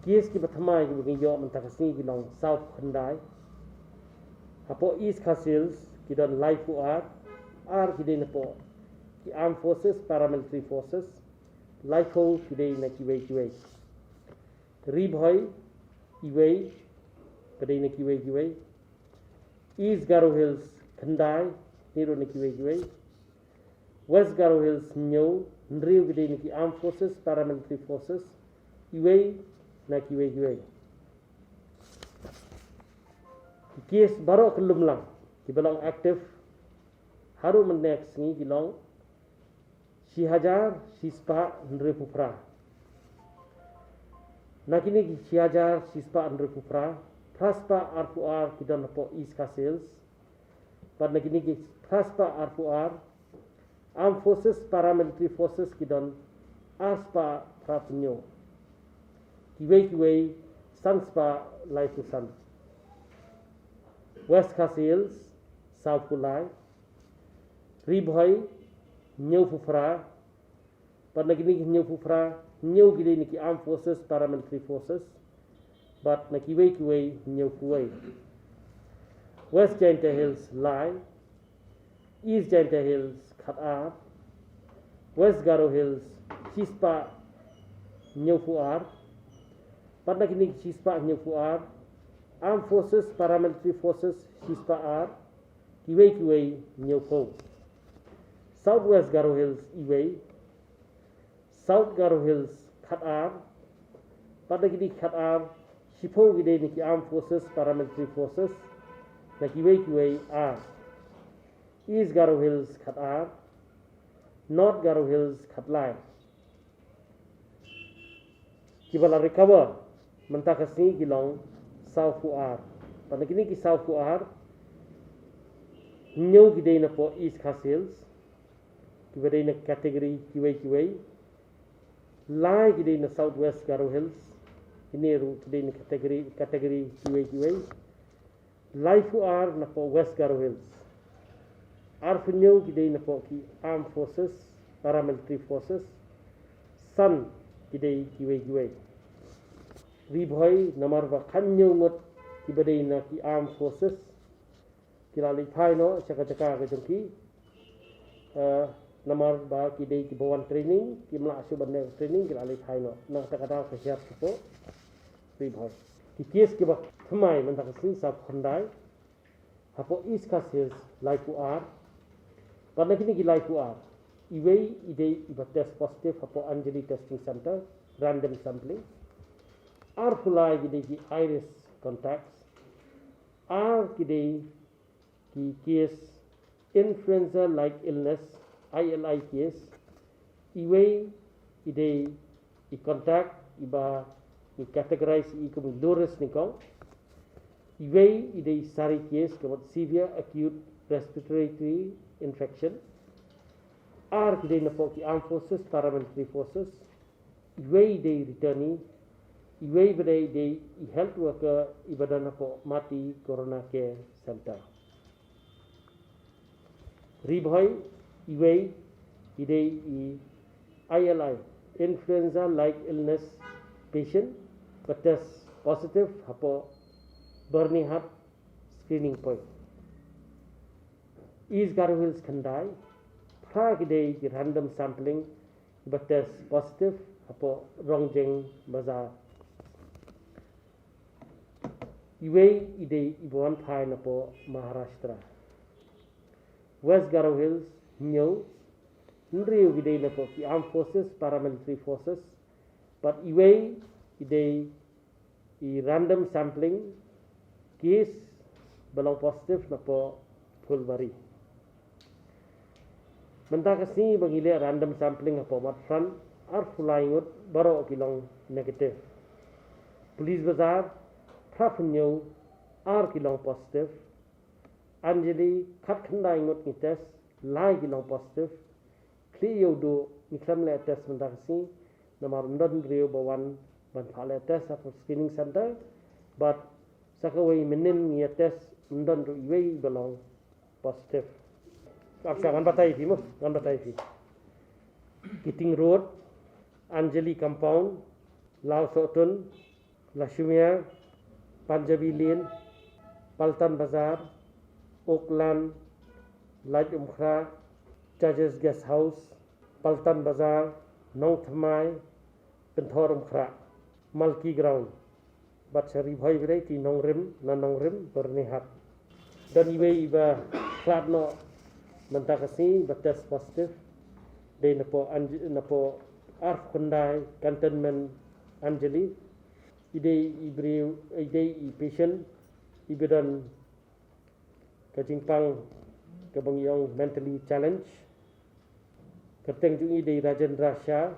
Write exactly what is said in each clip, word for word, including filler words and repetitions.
Case kiba thymmai kiba ngi ïoh mynta ka sngi ki long saw khyndai. Hapoh East Khasi Hills ki don laiphew ar, ar ki dei napoh ki Armed Forces, Paramilitary Forces, laiphew ki dei na kiwei kiwei. Ri Bhoi, iwei, ba dei na kiwei kiwei. East Garo Hills, khyndai, hynriew na kiwei kiwei. West Garo Hills, hynñiew, hynriew ki dei na ki Armed Forces, Paramilitary Forces, iwei na kiwei kiwei. Ki case baroh kyllum lang kiba long active haduh mynne ka sngi ki long shi hajar shi spah hynriewphew phra. Na kine ki shi hajar shi spah hynriewphew phra, phra spah arphew ar ki don hapoh East Khasi Hills. Bad na kine ki phra spah arphew ar, Armed Forces, Paramilitary Forces ki don ar spah phraphew hynñiew. Kiwei kiwei san spah laiphew san. West Khasi Hills, sawphew lai. Ri Bhoi, hynñiewphew phra. Bad na kine ki hynñiewphew phra, hynñiew ki dei na ki Armed Forces, Paramilitary Forces. Bad na kiwei kiwei, hynñiewphew wei. West Jaintia Hills, lai. East Jaintia Hills, khatar. West Garo Hills, shi spah hynñiewphew ar. Bad na kine ki shi spah hynñiewphew ar, Armed Forces, Paramilitary Forces, shi spah ar. Kiwei kiwei, hynñiewphew. South West Garo Hills, iwei. South Garo Hills, khatar. Bad na kine ki khatar, shiphew ki dei na ki Armed Forces, Paramilitary Forces. Na kiwei kiwei, ar. East Garo Hills, khatar. North Garo Hills, khatlai. Kiba la recover mynta ka sngi ki long sawphew ar. Bad na kine ki sawphew ar, hynñiew ki dei napoh East Khasi Hills, kiba dei na category kiwei kiwei. Lai ki dei na South West Garo Hills, kine ruh ki dei na category, category kiwei kiwei. Laiphew ar napoh West Garo Hills. Arphew hynñiew ki dei napoh ki Armed Forces, Paramilitary Forces. San ki dei kiwei kiwei. Ri Bhoi namar ba khathynñiew ngut kiba dei na ki Armed Forces ki la leit phai noh sha ka jaka ka jong ki. Eh, namar ba ki dei kiba wan training, kim lah shuh ban leh training, ki la leit phai noh. Na kata ka daw ka hiar shapoh Ri Bhoi. Ki case kiba thymmai mynta ka sngi sawphew khyndai. Hapoh East Khasi Hills laiphew ar. Bad na kine ki laiphew ar, iwei i dei iba test positive hapoh Anjali Testing Center, random sampling. Arphew lai ki dei ki high risk contacts. Ar ki dei ki case influenza like illness, I L I case. Iwei i dei i contact iba ngi categorize i kum i low risk nyngkong. Iwei i dei i sari case ka mut severe acute respiratory infection. Ar ki dei napoh ki Armed Forces, Paramilitary Forces. Iwei i dei i returnee, iwei ba dei i dei i health worker iba don hapoh Mati Corona Care Center. Ri Bhoi, iwei i dei i I L I, influenza like illness patient, ba test positive hapoh Byrnihat screening point. East Garo Hills khyndai, phra ki dei ki random sampling ba test positive hapoh Rongjeng Bazar. Iwei i dei iba wan phai napoh Maharashtra. West Garo Hills, hynñiew, hynriew ki dei napoh ki Armed Forces, Paramilitary Forces. Bad iwei i dei i random sampling case ba long positive napoh Phulbari. Mynta ka sngi ba ngi leh random sampling hapoh Motphran, arphew lai ngut baroh ki long negative. Police Bazar, phraphew hynñiew, ar ki long positive. Anjali, khatkhyndai ngut ngi test, lai ki long positive. Khlieh Ïewduh ngi khlem leh test mynta ka sngi namar ym don briew ba wan ban phah leh test hapoh screening center. Bad sa kawei mynnin ngi ïa test ym don ruh iwei ba long positive. Ak sa ngan batai phi mo, ngan batai phi. Kiting Road, Anjali Compound, Lawsohtun, Lashumia, Punjabi Lane, Paltan Bazar, Oakland, Laitumkhrah, Judges Guest House, Paltan Bazar, Nongthymmai, Pynthorumkhrah, Malki Ground, bad sha Ri Bhoi Bneng, ki Nongrim, na Nongrim, Byrnihat. Don iwei iba khlad noh mynta ka sngi ba test positive. Dei napoh Anj-, napoh Arphew Khyndai Cantonment Anjali. I dei i briew, i dei i patient iba don ka jingpang kaba ngi ong mentally challenge. Kyrteng jong i dei Rajendra Shah,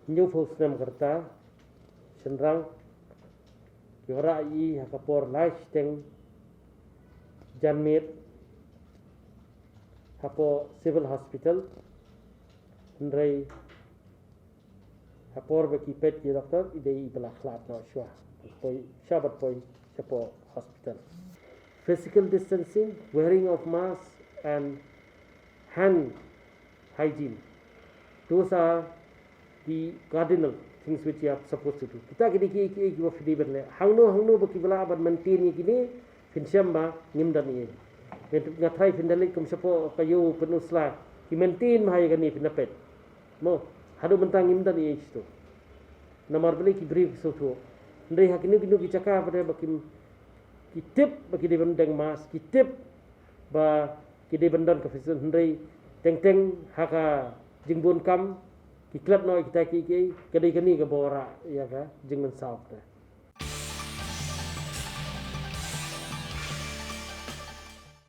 hynñiewphew snem ka rta, shynrang. Ki wanrah ïa i ha ka por lai shiteng janmiet hapoh Civil Hospital. Hynrei ha por ba ki peit ïa i doktor, i dei iba la khlad noh shuwa. Poi, sha bad poi shapoh hospital. Physical distancing, wearing of mask and hand hygiene. Those are the cardinal things which you are supposed to do. Kita ki dei ki, ki, kiba phi dei ban leh. Hangno, hangno ba kiba lah ban maintain ïa kine, phin shem ba ngim don ei ei. Nga tharai phin da leit kum shapoh ka ïew Pynursla, ki maintain bha ïa kane, phin da peit. Mo, haduh mynta ngim don ei ei shito. Namar balei? Ki briew ki sngewthuh. Hynrei ha kino kino ki jaka pat ba kim, ki tip ba ki dei ban deng mask, ki tip ba ki dei ban don ka physical, hynrei teng teng ha ka jingbun kam ki klet noh ïa kita kiei kiei, ka dei kane kaba wanrah ïa ka jingmynsaw kata.